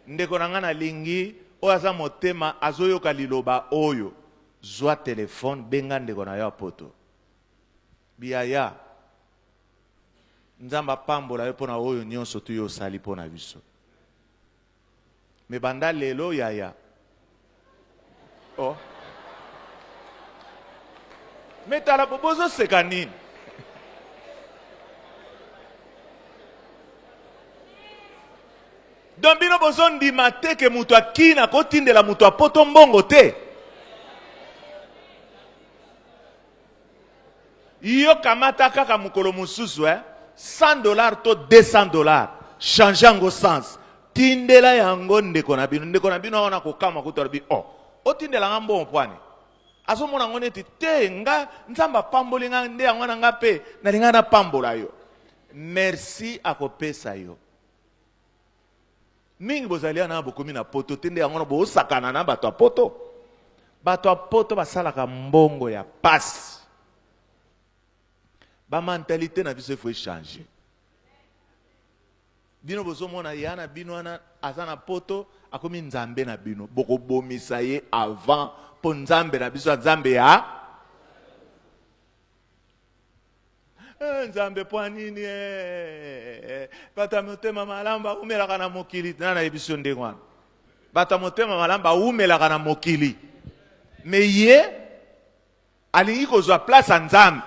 Ndeko na nga nalingi oyo aza motema azoyoka liloba oyo zwa telephone benga ndeko na yo ya poto biyaya Nzambe apambola yo pona oyo nionso tu yo osali pona biso mais banda lelo yaya oh mais tala bozo seka nini? Donc bino bozo ndima te ke mutu ya kin ako tindela mutu ya poto mbongo te? Yo kamata kaka mukolo mususu eh 100 dollars to 200 dollars change yango sens tindela yango ndeko na bino ndeko na bino wana kokamwa kutu alobi oh otindela nga mbongo pwani azomona yango neti te nga nzambe apamboli nga nde yango na nga mpe nalinga napambola yo merci akopesa yo Mingi bozali wana bokomi na poto te nde yango wana bosakana na bato ya poto. Bato ya poto basalaka mbongo ya pasi. Ba mentalite na biso il faut echanger. Bino bozomona ya na bino wana aza na poto akomi nzambe na bino, bokobomisa ye avant po nzambe na biso nzambe ya Eh, nzambe mpo nini eh, eh, bato ya motema malamu bawumelaka na mokili na nayebi yo ndenge wana bato ya motema malamu bawumelaka na mokili me ye alingi kozwa place ya nzambe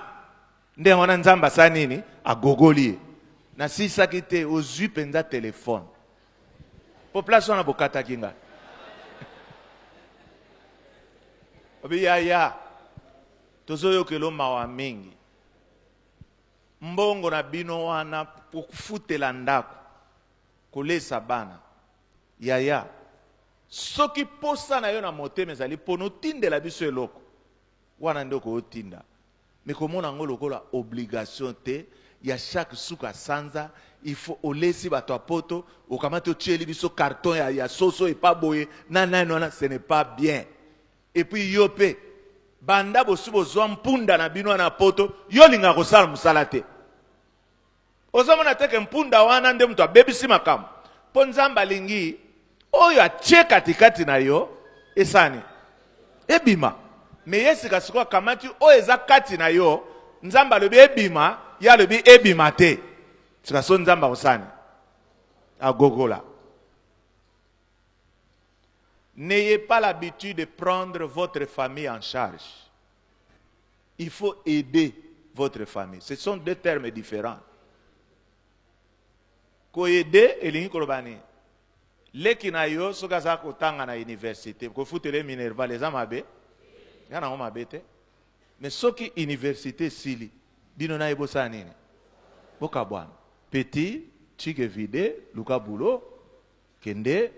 ndenge wana nzambe asali nini agogoli ye nasilisaki te ozwi mpenza telefone mpo place wana bokataki ngai obi yaya tozoyokelo mawa mingi Mbongo na bino wana kofutela ndako, kolesa bana. Yaya, soki posa na yo na motema ezali pona otindela biso eloko, wana nde okotinda. Mais komona yango lokola obligation te ya chaque suka sanza il faut olesi bato ya poto, okamati otieli biso carton ya, ya soso epa boye na nani wana, ce n'est pas bien. Et puis yo pe banda bosi bozwa mpunda na bino wana poto, yo olingaka kosala mosala te. Ozomona te ke mpunda wana nde moto abebisi makambo, mpo Nzambe alingi oyo atie katikati na yo esani ebima. Me ye sika sikoyo akamati oyo eza kati na yo, Nzambe alobi ebima, ye alobi ebima te. Sika so Nzambe akosani agogola. N'ayez pas l'habitude de prendre votre famille en charge. Il faut aider votre famille. Ce sont deux termes différents. Koaider elingi koloba nini? Leki na yo soki aza kotanga na université, kofutela ye minerval eza mabe? Eza nango mabe te. Mais soki université esili, bino na ye bosala nini? Bokabwana. Petit, tike vide, luka boulot, Kende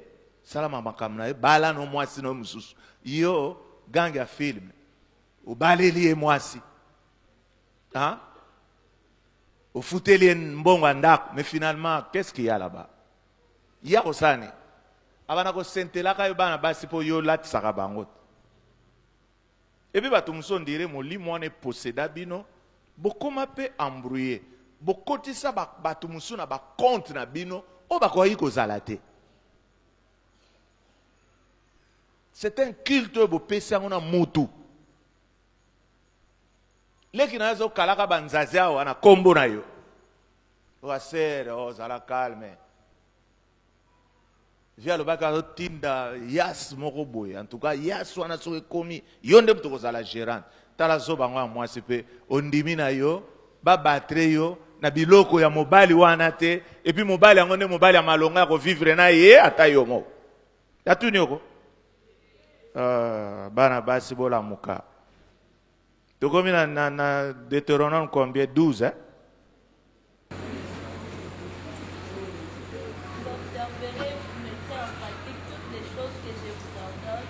sala ma makambo na yo bala no mwasi na yo mosusu yo gang ya film obaleli ye mwasi hein? Ofuteli ye mbongo ya ndako mais finalement qu'est-ce qu'il y a là-bas? Ye akosala nini? Abanda kosentelaka yo bana basi mpo yo olatisaka bango te. Epuis bato mosusu ondire molimo wana eposeda bino, bokoma mpe embrouille, bokotisa ba bato mosusu na ba compte na bino oyo bakokaki kozala te. C'est un culte oyo bopesi yango na mutu. Leki na yo azokalaka banzazi awa na kombo na yo. Oa sere, oh, zala calme. Vieux alobaki azotinda yas moko boye en tout cas yas wana soki ekomi yo nde moto okozala gerante tala zoba yango ya mwasi mpe ondimi na yo babatre yo na biloko ya mobali wana te epuis mobali yango nde mobali ya malonga ya kovivre na ye ata yo moko atuni yoko uh, bana basi bolamuka tokomi na, na, na Deutéronome combien 12 hein? Vous observerez, vous mettrez en pratique toutes les choses que je vous ordonne,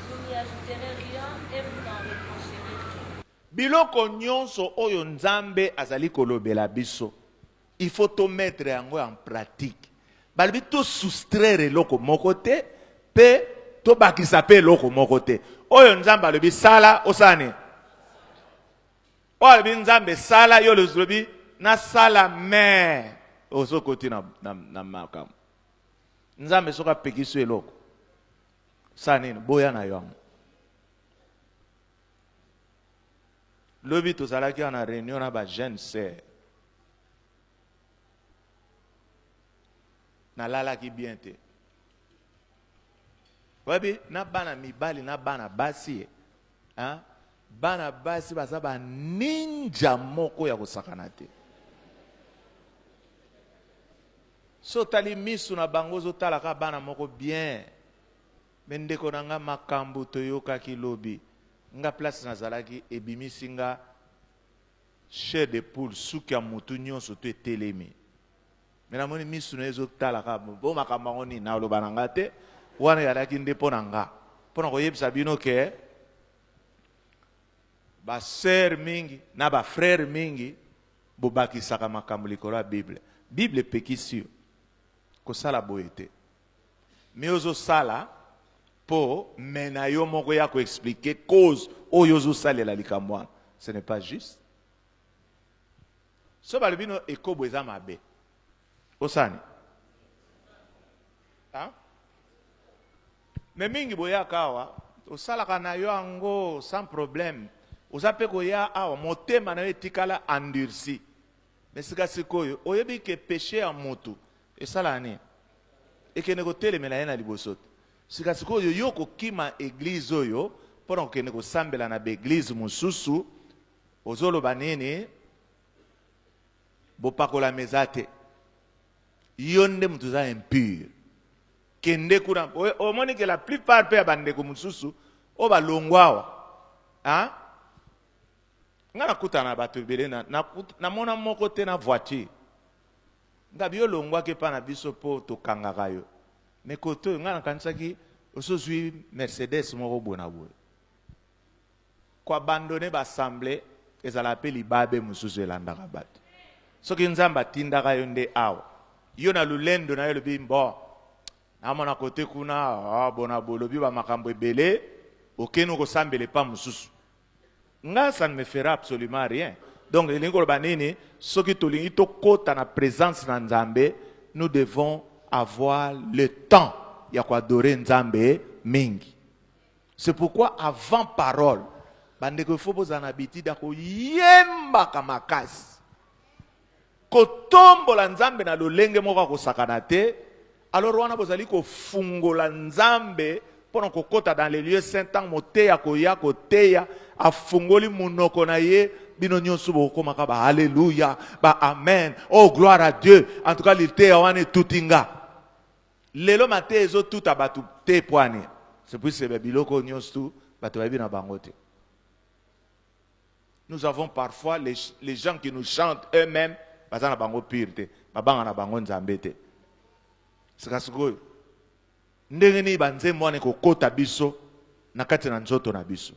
vous n'y ajouterez rien et vous n'en retrancherez rien. Biloko nyonso oyo Nzambe azali kolobela biso, il faut to mettre yango en pratique. Balobi to soustraire eloko moko te pe tobakisa pe eloko moko te. Oyo Nzambe alobi sala, osala nini? Oyo alobi Nzambe sala, yo olobi nasala mais ozokoti na, na, na makambo. Nzambe soki apekisi yo eloko, sala nini? Boya na yo yango. Lobi tozalaki awa na reunion na ba jeune sœur. Nalalaki bien te. Oyebi na bana mibali na bana basi, hein? Bana basi baza ba ninja moko ya kosakana te. So otali misu na bango ozotala kaka bana moko bien. Mais ndeko na nga makambu toyokaki lobi nga place nazalaki ebimisi nga chair de poule suki ya mutu nionso tout etelemi. Mais namoni misu na ye ezotala kaka bo makambo yango nini naloba na nga te wana ezalaki nde mpo na nga mpo na koyebisa bino ke ba sœur mingi na ba frère mingi bobakisaka makambo likolo ya Bible. Bible epekisi yo kosala boye te. Mais ozosala po mais na yo moko ya ko expliquer cause oyo ozosalela likambo wana. Ce n'est pas juste. So balobi no ekobo eza mabe. Osani? Hein? Mais mingi boyaka awa, osalaka na yo yango sans problème. Oza pe koya awa, motema na yo etikala endurci. Mais sika sikoyo, oyebi ke peche ya mutu esalaka nini? Ekende kotelemela ye na liboso te. Sika sikoyo yo okokima eglise oyo pona kokende kosambela na ba eglise mosusu, ozoloba nini? Bopakolami eza te. Yo nde mutu oza impur. Kende kuna. Omoni ke la plupart pe ya ba ndeko mosusu oyo balongwa awa, hein? Nga nakutana na bato ebele na, na, namona moko te na voiture. Ngabi yo olongwaki epa na biso po tokangaka yo. Mais kote oyo nga nakanisaki osi ozui Mercedes moko boye na boye. Ko abandonner ba assemblee ezalaka pe libabe mosusu elandaka bato. Soki Nzambe atindaka yo nde awa, yo na lolendo na yo olobi bon, namona kote kuna ah, bona boye olobi ba makambo ebele, okeni okosambela epa mosusu. Nga ça ne me fera absolument rien. Donc elingi koloba nini? Soki tolingi tokota na presence na Nzambe, nous devons avoir le temps ya ko adorer Nzambe mingi. C'est pourquoi avant parole, bandeko il faut bozala na habitude ya koyembaka makasi. Kotombola Nzambe na lolenge moko ya kosakana te, alors wana bozali kofungola Nzambe mpo na kokota dans les lieux saints ntango moteyi akoya koteya, afungoli monoko na ye, bino nyonso bokokomaka ba alleluia, ba amen, oh gloire à Dieu. En tout cas liteya wana etuti nga. Lelo mateya ezo tuta batu te pwani? C'est puisque ba biloko oyo nionso tout batu bayebi na bango te. Nous avons parfois les, les gens qui nous chantent eux-mêmes baza na bango pire te, babanga na bango Nzambe te. Sika sikoyo ndenge nini ba nzembo wana ekokota biso na kati na nzoto na biso?